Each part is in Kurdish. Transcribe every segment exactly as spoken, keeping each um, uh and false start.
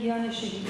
Yanê şehîd.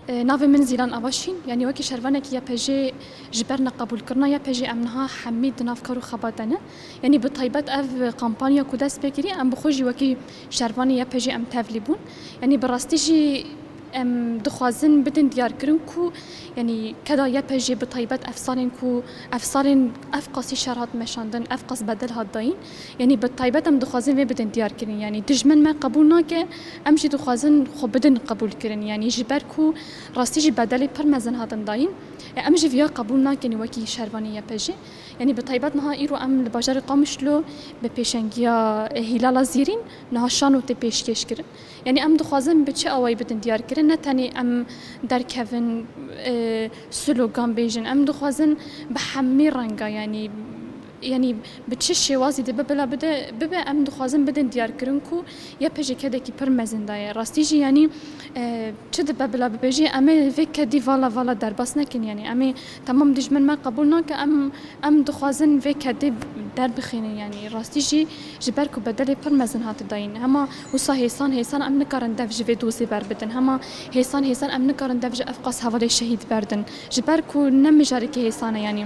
E, navê min Zîlan Avaşîn, yanî wekî şervanekî Y P J ji ber neqebûlkirina Y P J em niha hemî di nav kar û xebat de ne. Yanî bi taybet ev kampanya ku dest pê kiriye, em bi xwe jî wekî şervanê Y P J em tevlî bûn. Yanî bi rastî jî em dixwazin bidin diyarkirin ku, yanî keda Y P J bi taybet ev salên ku, ev salên ev qasî şer hat meşandin, ev qas bedel hat dayîn. Yanî bi taybet em dixwazin vê bidin diyarkirin. Yanî dijmin me qebûl nake, em jî dixwazin xwe bidin qebûlkirin. Yanî ji ber ku rastî jî bedelê pir mezin hatin dayîn. E, em jî viya qebûl nakin wekî şervanê Y P J. Yanî bi taybet niha îro em li bajarê Qamişlo bi pêşengiya, e, Hîlala Zêrîn niha şano tê pêşkêş kirin. Yanî em dixwazin bi çi awayî bidin diyarkirin, ne tenê em derkevin, e, slogan bêjin. Em dixwazin bi hemî renga, yanî, yanî bi çi şêwazî de bibe bila bide, bibe, em dixwazin bidin diyarkirin ku Y P J kedekî pir mezin daye. Rastî jî, yanî, e, çi dibe bila bibêjî, em ê vê kedî vala vala derbas nekin, yanî em ê, temam, dijmin me qebûl nake, em, em dixwazin vê kedê derbixînin, yanî rastî jî ji ber ku bedelê pir mezin hate dayîn. Hema wisa hêsan hêsan em nikarin dev ji vê dozê berbidin. Hema hêsan hêsan em nikarin dev ji ev qas hevalê şehîd berdin. Ji ber ku ne mijarekî hêsan e, yanî.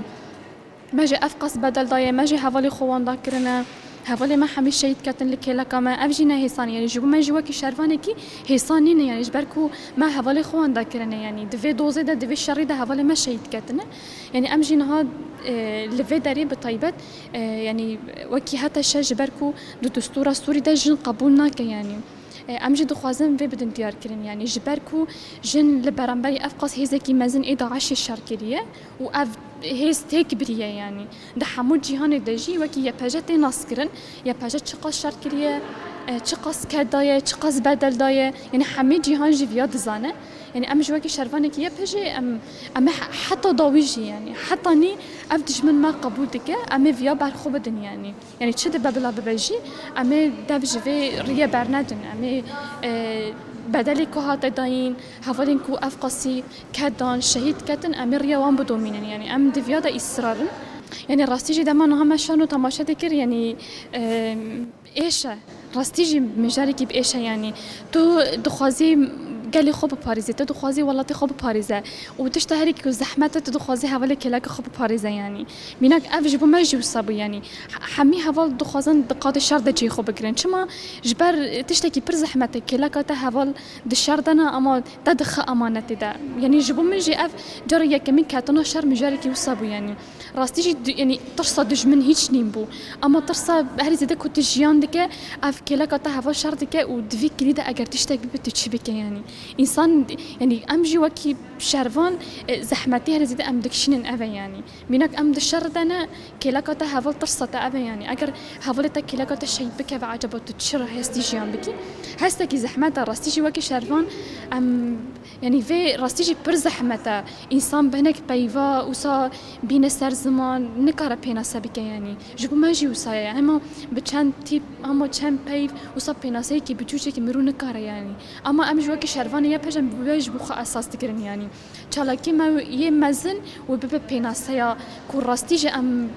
Me jî ev qas bedel daye, me jî hevalê xwe wenda kirine. Hevalê me hemî şehîd ketin li kêleka me. Ev jî ne hêsan e, yanî ji bo me jî wekî şervanekî hêsan nîne, yanî ji ber ku me hevalê xwe wenda kirine, yanî di vê dozê de, di vê şerî de hevalê me şehîd ketine. Yanî em jî niha, e, li vê derê bi taybet, e, yanî wekî H T Ş ji ber ku di destûra Sûrî de jin qebûl nake, yanî. E, em jî dixwazin vê bidin diyarkirin, yanî ji ber ku jin li beramberî ev qas hêzekî mezin ê DAIŞê şer kiriye û ev hêz têk biriye, yanî di hemû cîhanê de jî wekî Y P J tê naskirin. Y P J çiqas şer kiriye, e, çiqas ked daye, çiqas bedel daye, yanî hemî cîhan jî viya dizane. Yanî em jî wekî şervanekî Y P J em, em ê he-, heta dawî jî, yanî heta nî ev dijmin me qebûl dike, em ê viya berxwe bidin, yanî. Yanî çi dibe bila bibe jî, em ê dev ji vê riyê bernedin. Em ê, e, bedelê ku hate dayîn, hevalên ku ev qasî ked dan, şehîd ketin, em ê riya wan bidomînin. Yanî em di viya de îsrar in. Yanî rastî jî dema niha me şano temaşe dikir, yanî, e, êş e. Rastî jî mijarekî bi êş e, yanî. Tu dixwazî gelê xwe biparêzî, tu dixwazî welatê xwe biparêze. Û tişta herî ku zehmet e, tu dixwazî hevalê kêleka xwe biparêze, yanî. Mînak ev ji bo me jî wisa bû, yanî. He-, hemî heval dixwazin di qadê şer de cihê xwe bigirin. Çima? Ji ber tiştekî pir zehmet e. Kêleka te heval di şer de ne, ama te dixe emanetê de. Yanî ji bo min jî ev cara yekemîn ketina şer mijarekî wisa bû, yanî. Rastî jî di-, yanî tirsa dijmin hîç nîn bû. Ama tirsa herî zêde ku tu jiyan dike, ev kêleka te heval şer dike û di vî kilî de eger tiştek bibe, tu çi bike, yanî? Însan, yanî em jî wekî şervan, e, zehmetî herî zêde em dikişînin ev e, yanî. Mînak em di şer de ne, kêleka te heval tirsa te ev e, yanî. Eger hevalê te kêleka te şehîd bikeve, ecaba tu çi re hestî jiyan bikî? Hestekî zehmet e, rastî jî wekî şervan em, yanî vê rastî jî pir zehmet e. Însan bi hinek peyva wisa bîne ser ziman, nikare pênase bike, yanî. Ji bo me jî wisa ye. Hema bi çend tîp, hema çend peyv wisa pênaseyekî biçûçekî mirû nikare, yanî. Ama em jî wekî şervanê Y P J em bi wê ji bo xwe esas digirin, yanî. Çalakî me yê mezin û bibe pênaseya ku rastî jî em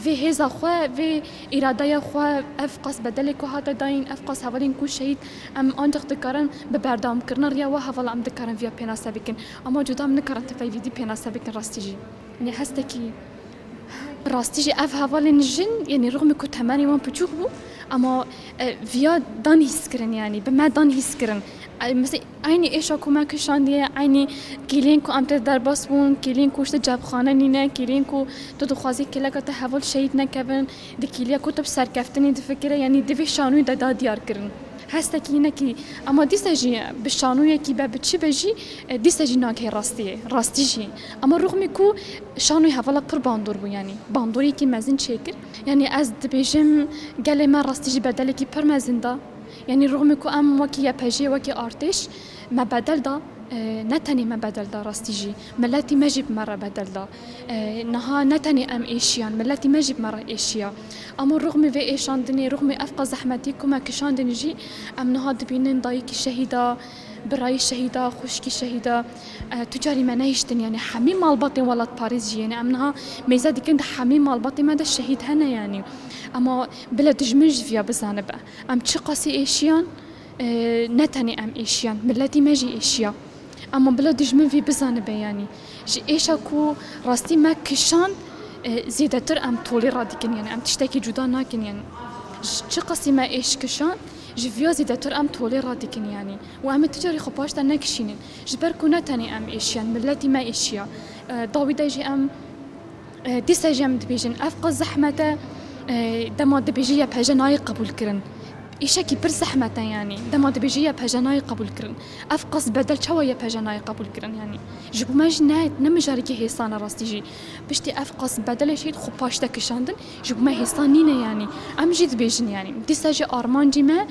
vê hêza xwe, vê îradeya xwe, ev qas bedelê ku hate dayîn, ev qas hevalên ku şehîd, em ancax dikarin bi berdewamkirina riya we hevala em dikarin viya pênase bikin. Ama cuda em nikarin ti peyvî dî pênase bikin rastî jî. Yanî hestekî Rastî jî ev hevalên jin, yanî rixmê ku temenê wan piçûk bû, ama, e, viya dan hîs kirin, yanî bi me dan hîs kirin. E, mesela, eynî êşa ku me kişandiye, eynî kêliyên ku em tê derbas bûn, kêliyên ku işte cebxane nîne, kêliyên ku tu dixwazî kêleka te heval şehîd nekevin, di kêliya ku tu bi serkeftinê difikire, yanî di vê şanoyê de da diyar kirin. Hestekî hinekî, ama dîsa jî bi şanoyekî be, bi çi be jî, e, dîsa jî nagihê rastiyê, rastî jî. Ama rixmê ku şanoyê hevala pir bandor bû, yanî bandoriyekî mezin çêkir. Yanî ez dibêjim, gelê me rastî jî bedelekî pir mezin da. Yanî rixmê ku em wekî Y P G, wekî artêş me bedel da, e, ne tenê me bedel da rastî jî, miletî me jî bi me re bedel da. E, niha ne tenê em êşiyan, miletî me jî bi me re êşiya. Ama rixmê vê êşandinê, rixmê ev qas zehmetî ku me kişandin jî, em niha dibînin dayikî şehîda, birayî şehîda, xwişkî şehîda, e, tu carî me nehiştin, yanî hemî malbatên welatparêz jî, yanî em niha mêze dikin di hemî malbatê me de şehîd hene, yanî. Ama bila dijmin ji viya bizanibe. Em çi qasî êşiyan, e, ne tenê em êşiyan, miletî me jî êşiya. Ama bila dijmin vî bizanibe, yanî ji êşa ku rastî me kişand, e, zêdetir em tolê radikin, yanî em tiştekî cuda nakin, yanî ji çi qasî me êş kişand, ji viya zêdetir em tolê radikin, yanî û em ê tu carî xwe paş de nekişînin. Ji ber ku ne tenê em êşiyan, miletî me êşiya. E, dawî de jî em E, dîsa jî em dibêjin, ev qas zehmet e, e, dema dibêjî Y P G nayê qebûl kirin. Îşekî pir zehmet e, yanî dema dibêjî Y P G nayê qebûl kirin. Ev qas bedel çawa Y P G nayê qebûl kirin, yanî ji bo me jî ne, ne mijareke hêsan e rastî jî. Piştî ev qas bedelê şehîd xwe paş de kişandin, ji bo me hêsan nîne, yanî em jî dibêjin, yanî dîsa jî armancî me,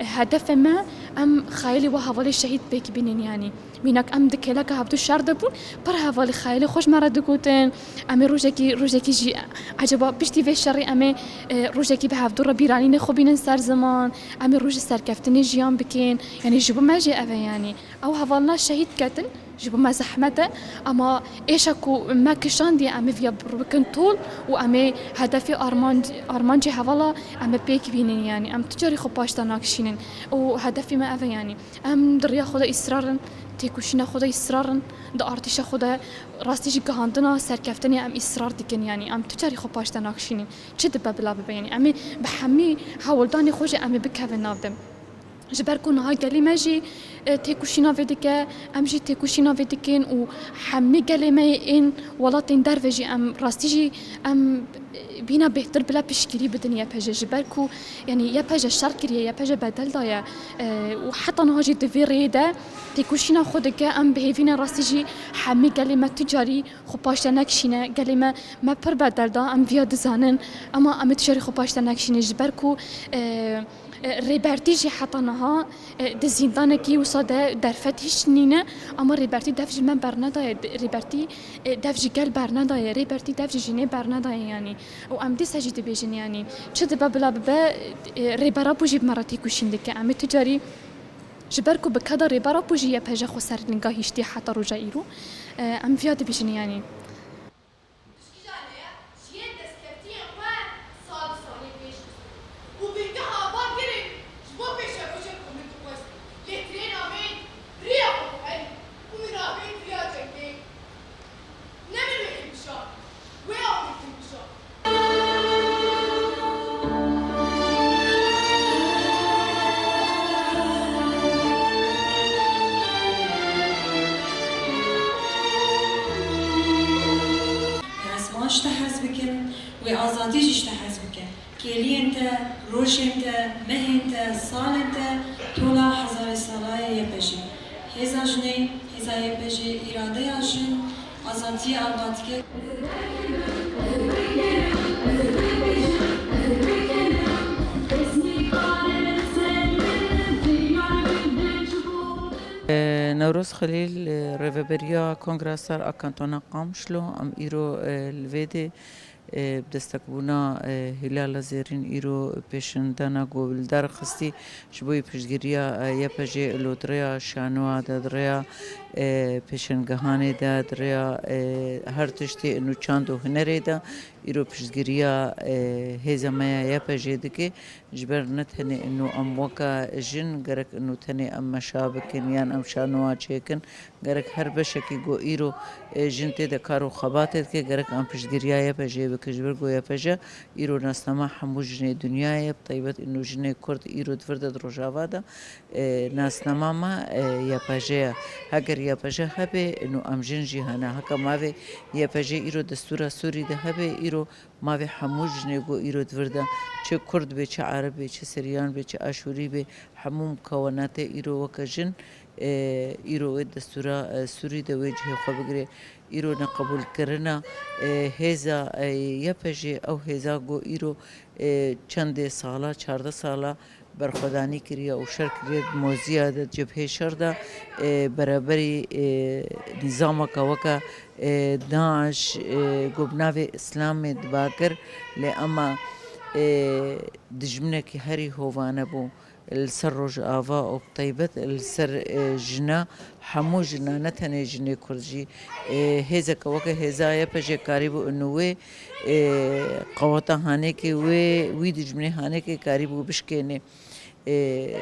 e, hedefê me, em xeyalê we hevalê şehîd pêk bînin, yanî. Mînak em di kêleka hevdû şer de bûn, pir hevalî xeyalê xwe ji me re digotin. Em ê rojekî, rojekî jî, ecaba piştî vê şerî em ê, e, rojekî bi hevdû re bîranînê xwe bînin ser ziman, em ê rojê serkeftinê jiyan bikin. Yanî ji bo me jî ev e, yanî. Ew hevalina şehîd ketin, ji bo me zehmet e, ama êşa ku me kişandiye em ê viya bikin tol û em ê hedefê armanc-, armancê hevala em ê pêk bînin, yanî. Em tu carî xwe paş de nakişînin û hedefê me ev e, yanî. Em di riya xwe de îsrar in, têkoşîna xwe de îsrar in, di artêşa xwe de rastî jî gihandina serkeftinê em îsrar dikin, yanî em tu carî xwe paş de nakişînin. Çi dibe bila bibe, yanî em ê bi hemî hewldanê xwe jî em ê bikevin nav de. Ji ber ku niha gelê me jî, e, têkoşîna vê dike, em jî têkoşîna vê dikin û hemî gelê me yên welatên derve jî em rastî jî em bîna bêhtir bila piştgirî bidin Y P G, ji ber ku, yanî Y P G şer kiriye, Y P G bedel daye, e, û heta niha jî di vê rêyê de têkoşîna xwe dike. Em bi hêvî ne rastî jî hemî gelê me tu carî xwe paş de nekişîne. Gelê me, me pir bedel da, em viya dizanin, ema em ê tu carî xwe paş de nekişîne, ji ber ku, e, e, Rêbertî jî heta niha, e, di zîndanekî wisa de derfet hîç nîne, ama Rêbertî dev ji me bernedaye, Rêbertî, e, dev ji gel bernedaye, Rêbertî dev ji jinê bernedaye, yanî. Û em dîsa jî dibêjin, yanî çi dibe bila bibe, e, Rêber Apo jî bi me re têkoşîn dike. Em ê tu carî, ji ber ku bi keda Rêber Apo jî Y P G xwe ser linga hiştiye heta roja îro, e, em viya dibêjin, yanî. Piştgiriya ji yên destkeftiyên xwe sal û salê pêş xistin û bingeha van kirin ji bo pêşerojên ku min dixwest, lê tirêna me riya xwe diherî û min avêt riya cengê. Ne min wê hilbijart, wê avêtin bijart. Her ziman ji te hez bikin, wê azadî jî ji te hez bike. Kêliyên te, rojên te, mehên te, salên te, tola hezarê salayê Y P G. Hêza jinê, hêza Y P G, îradeya jin, azadiyê ava dike. Newroz Xelîl, rêveberiya Kongra Star a Kantona Qamişlo, em îro, e, li vê dê, e, bi destekbûna, e, Hîlala Zêrîn îro pêşindana ku li dar xistî ji bo piştgiriya, e, Y P G lo di rêya şanoya de, di rêya, e, pêşangehanê de, di rêya, e, her tiştê nûçand û hunerê de îro piştgiriya, e, hêza me ya Y P J dike. Ji ber ne tenê ino em weke jin, gerek ino tenê em meşa bikin yan em şanowa çêkin, gerek her beşekî ku îro, e, jin tê de kar û xebatê dike, gerek em piştgiriya Y P J bikin. Ji ber ku Y P J îro nasnama hemû jinê dinyayê ye, bi taybet ino jinê Kurd îro di vir de di Rojava de, e, nasnama me, e, Y P J ye. Heger Y P J hebe, ino em jin jî hene. Heke mavê Y P J îro destûra Sûrî de hebe, îro mavê hemû jinê ku îro di vir de, çi Kurd be, çi Ereb be, çi Siryan be, çi Aşûrî be, hemû mukewena tê îro weke jin, e, îro wê destûra, e, Sûrî de wê cihê xwe bigire. Îro neqebûlkirina, e, hêza, e, Y P J, ew hêza ku îro, e, çendê sala, çardeh sala berxwedanî kiriye û şer kiriye di moziya de, cebhê şer de, e, bereberî, e, nîzameke weke, e, DAIŞ, e, ku bi navê Îslamê diba kir, lê ema, e, dijminekî herî hovane bû li ser Rojava û bi taybet li ser, e, jina, hemû jina, ne tenê jinê Kurd jî, e, hêzeke weke hêza Y P J karîbû û wê, e, qeweta hanêkê wê, wî dijminê hanêkê karîbû bişkênê. E,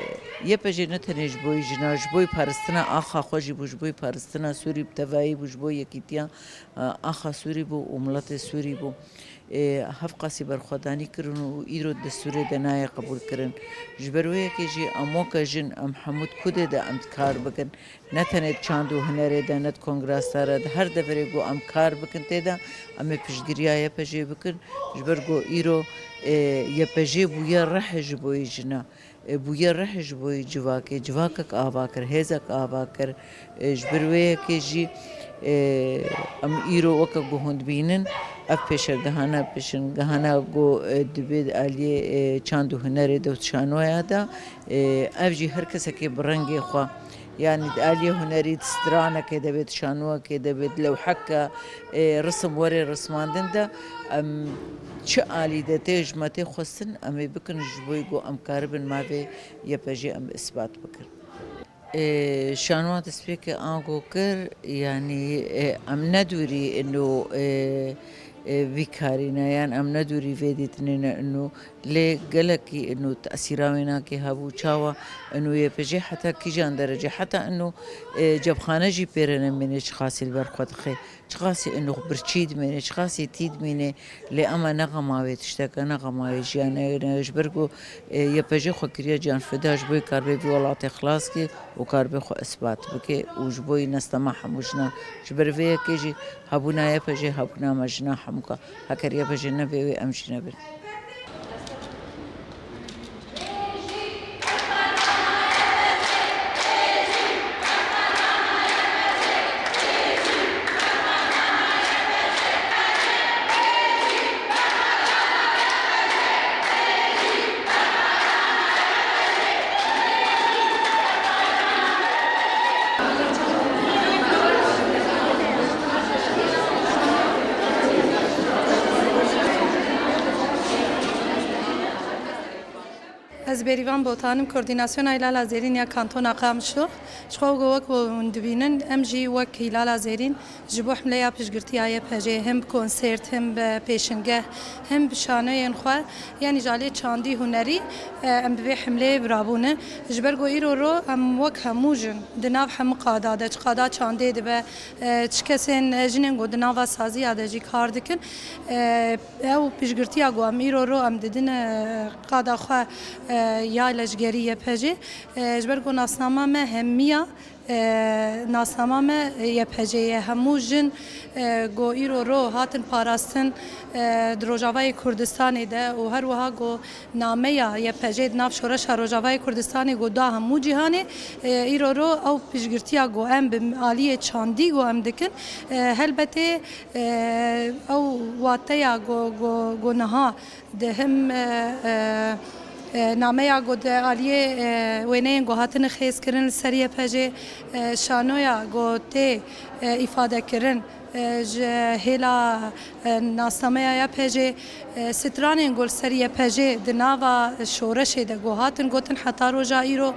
Y P J ne tenê ji bo jina, ji bo parastina axa xwe jî bû, ji bo parastina Sûrî bi tevayî bû, ji bo yekîtiya, e, axa Sûrî bû û miletê Sûrî bû. Ê, hevqasî berxwedanî kirin û îro di destûrê de nayê qebûlkirin. Ji ber wê yekê jî em weke jin, em hemû di kudê de em di kar bikin. Ne tenê di çand û hunerê de, ne di kongrasta re, di her deverê ku em kar bikin tê de, em ê piştgiriya Y P Jê bikin. Ji ber ku îro, ê, Y P J bûye rihê ji bo yê jina. E, bûye rih ji bo civakê, civakek ava kir, hêzek ava kir. E, ji ber wê yekê jî, e, em îro weke ku hûn dibînin, ev pêşergehana pêşengehana ku, e, dibe di aliyê, e, çand û hunerê de û şanoya de, e, ev jî her kesekê bi rengê xwe, yanî di aliyê hunerî di stranekê de bê, di şanowekê de bê, di lewheke, e, risim werê rismandin de, em çi alî de tê ji me tê xwestin, em ê bikin ji bo ku em karibin mavê Y P J em isbat bikin. E, şanoa destpêkê ango kir, yanî, e, em ne dûrî ino, e, e, vî karî ne, yan em ne dûrî vê dîtinê ne ino, lê gelekî ino tesîra wê nakê hebû. Çawa ino Y P J heta kîjan derece, heta ino, e, cebxane jî pê re nemîne çiqasî li ber xwe dixe. Çiqasî ino birçî dimêne, çiqasî tî dimîne, lê ema ne xema wê tişteke, ne xema wê jiyanê ne, ji ber ku, e, Y P J xwe kiriye canfida ji bo karbê vî welatê xilas kê û karbê xwe isbat bike û ji bo yî nestema hemû jinan. Ji ber vê yekê jî hebûna Y P J hebûna me jina hemûka. Heker Y P J nebe wê em jî nebin. Ez Bêrîvan Botan im, Koordînasyona Îlala Zêrîn ya Kantona Qamişlo. Ji xwe ku wek ku hûn dibînin, em jî wek Îlala Zêrîn ji bo himleya piştgirtiya Y P Jê, him bi konsert, him bi pêşingeh, him bi şanoyên xwe, yanî ji aliyê çandî hunerî, e, em bi vê himleyê birabûne. Ji ber ku îro ro em wek hemû jin di nav hemû qada de, çi qada çandê dibe, e, çi kesên, e, jinên ku di nava saziya de jî kar dikin, e, ew piştgirtiya ku em îro ro em didin, e, qada xwe, e, ya leşgerî Y P Jê, e, ji ber ku nasnama me hemiya, e, nasnama me Y P J ye. Hemû jin, e, ku îro ro hatin parastin, e, di Rojavayê Kurdistanê de û her wiha ku nameya Y P J di nav şoreşa Rojavayê Kurdistanê ku da hemû cîhanê, e, îro ro ew piştgirtiya ku em bi aliyê çandî ku em dikin, e, helbetê, e, ew wateya ku, ku, ku niha di him, e, e, e, nameya ku di aliyê, e, wêneyên ku hatine xêzkirin li ser Y P J, e, şanoya ku tê, e, îfadekirin, E, ji hêla, e, nasnameya Y P G, e, stranên ku li ser Y P G di nava şoreşê de ku hatin gotin heta roja îro,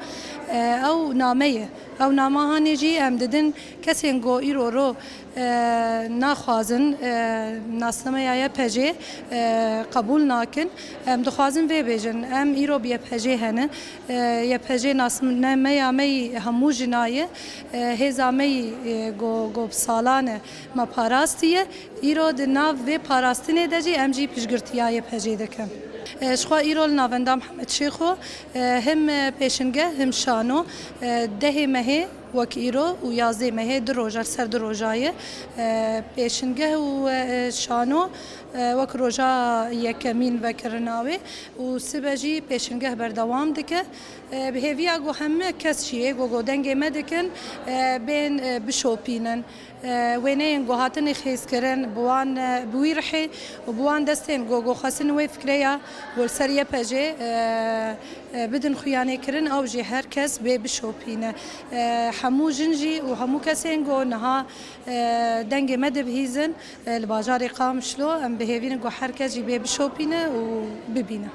e, ew name ye. Ew nama hanê jî em didin kesên ku îro ro, e, naxwazin, e, nasnameya Y P G, e, qebûl nakin. Em dixwazin vê bêjin, em îro bi Y P G hene. E, Y P G nasnameya me yî hemû jina ye. E, hêza me yî, e, go, go bi salan e me parastiye. Îro di nav vê parastinê de jî em jî piştgirtiya Y P G dikin. E, ji xwe îro li Navenda Mihemed Şêxo, e, him pêşingeh, him şano, e, dehê mehê wek îro û yazdê mehê du roja li ser du roja ye. E, pêşingeh û, e, şano, e, wek roja yekemîn vekirina wê û sibe jî pêşingeh berdewam dike. E, bi hêviya ku hemû kes jî ê ku, ku dengê me dikin, e, bên, e, bişopînin. E, wêneyên ku hatin êxîzkirin, bi wan, e, bi wî rihê û bi wan destên ku, ku xwestin wê fikreya ku li ser Y P G, e, e, bidin xuyanêkirin, ew jî her kes bê bişopîne. E, hemû jin jî û hemû kesên ku niha, e, dengê me dibihîzin, e, li bajarê Qamişlo, em bi hêvî ne ku her kes jî bê bişopîne û bibîne.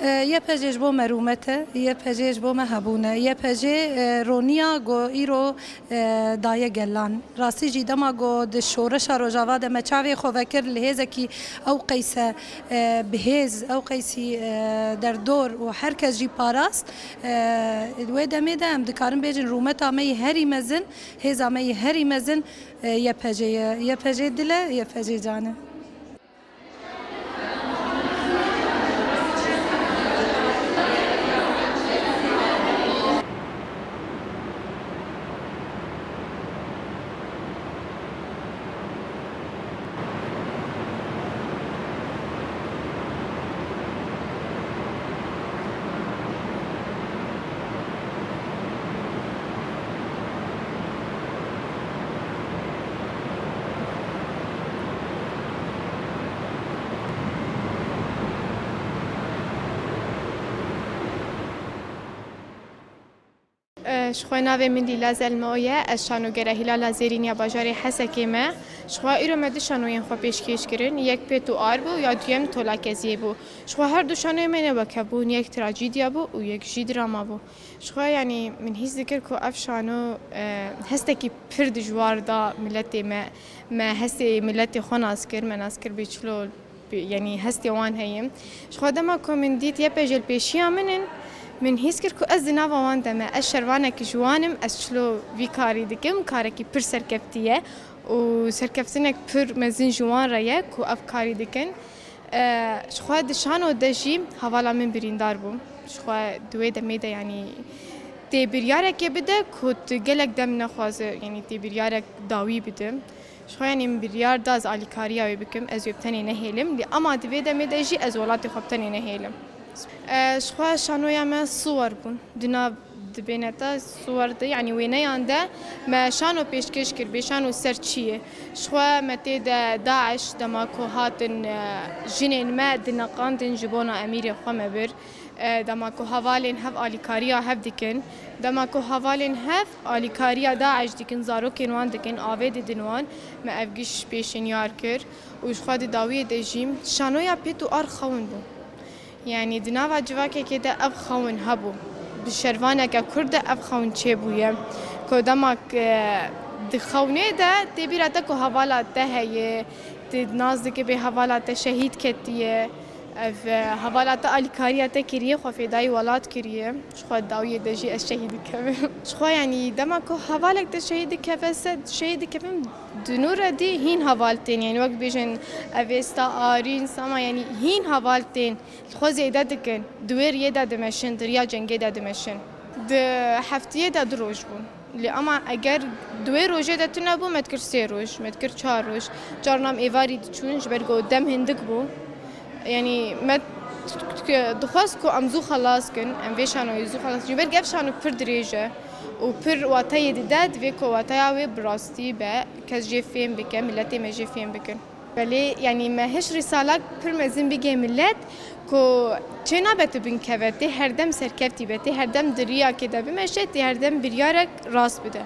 E, Y P G ji bo me rûmet e, Y P G ji bo me hebûn e. Y P G, e, roniya ku îro, e, daye gelan. Rastî jî dema ku di şoreşa Rojava de me çavê xwe vekir li hêzekî ew qeyse, e, bi hêz, ew qeysî, e, derdor û her kes jî parast, e, di wê demê de em dikarin bêjin rûmeta me yî herî mezin, hêza me yî herî mezin, e, Y P G ye. Y P G dil e, Y P G can e. E, ji xwe navê min Lîla Zelmao ye. Ez şanogera Hîlala Zêrîn ya bajarê Hesekê me. Ji xwe îro me du şanoyên xwe pêşkêş kirin. Yek Pêt û Ar bû, ya duyem Tola Keziyê bû. Ji xwe her du şanoyên me ne weke bûn, yek trajîdya bû û yek jî drama bû. Ji xwe, yanî, min hîs dikir ku ev şano, e, hestekî pir dijwar da miletê me. Me hestê miletê xwe nas kir, me nas kir bê çilo, bê, yanî, hestê wan heye. Ji xwe dema ku min dît Y P G li pêşiya min in, min hîs kir ku ez di nava wan de me. Ez şervanekî ji wan im, ez çilo vî karî dikim, karekî pir serkeftî ye û serkeftinek pir mezin ji wan re ye ku ev karî dikin. E, ji xwe di şano de jî hevala min birîndar bû. Ji xwe di wê demê de, yanî, tê biryarekê bide ku tu gelek dem nexwaze, yanî, tê biryarek dawî bide. Ji xwe, yanî, min biryar da ez alîkariya wê bikim, ez wê bi tenê nehêlim. Lê ema di vê demê de jî ez welatê xwe bi tenê nehêlim. E, ji xwe şanoya me siwar bûn. Di nav dibêneta siwar de, yanî wêneyan de me şano pêşkêş kir, bê şano ser çi ye? Ji xwe me tê de DAIŞ dema ku hatin, e, jinên me dineqandin ji bona emîrê xwe me bir. E, dema ku hevalên hev alîkariya hev dikin, dema ku hevalên hev alîkariya DAIŞ dikin, zarokên wan dikin, avê didin wan, me ev giş pêşinyar kir û ji xwe di dawiyê de jî şanoya Pêt û Ar xewin bû. Yanî di nava civakekê de ev xewin hebû. Bi şervaneke kurd de ev xewin çêbûye. Ku dema, e, di xewnê de tê bîra te ku hevala te heye, tu nas dike bê hevala te şehîd ketiye. Ev, e, hevala te alîkariya te kiriye, xwe fêdayî welat kiriye. Ji xwe dawiyê de jî ez şehîd dikevim. Ji xwe, yanî, dema ku hevalek te şehîd dikeve se, şehîd dikevim, di nû re dî hîn heval tên. Yanî, wek bêjin, Evêsta, Arîn, Sama, yanî, hîn heval tên. Li xwe zêde dikin. Di wê riyê de dimeşin, di riya cengê de dimeşin. Di heftiyê de du roj bûn. Lê ama eger di wê rojê de tune bû, me dikir sê roj, me dikir çar roj. Carna em êvarî diçûn, ji ber ku dem hindik bû. Yanî me dixwest ku em zû xelas kin, em vê şanoyê zû xelas kin. Ji ber ku ev şano pir dirêj e û pir wateyê dide, divê ku wateya wê bi rastî be, kes jê fêm bike, miletê me jê fêm bikin. Belê, yanî me hiş rîsalak pir mezin bigê milet ku çê nabe tu binkeve, tê herdem serkeftî be, tê herdem di riyakê de bimeşe, tê herdem biryarek rast bide.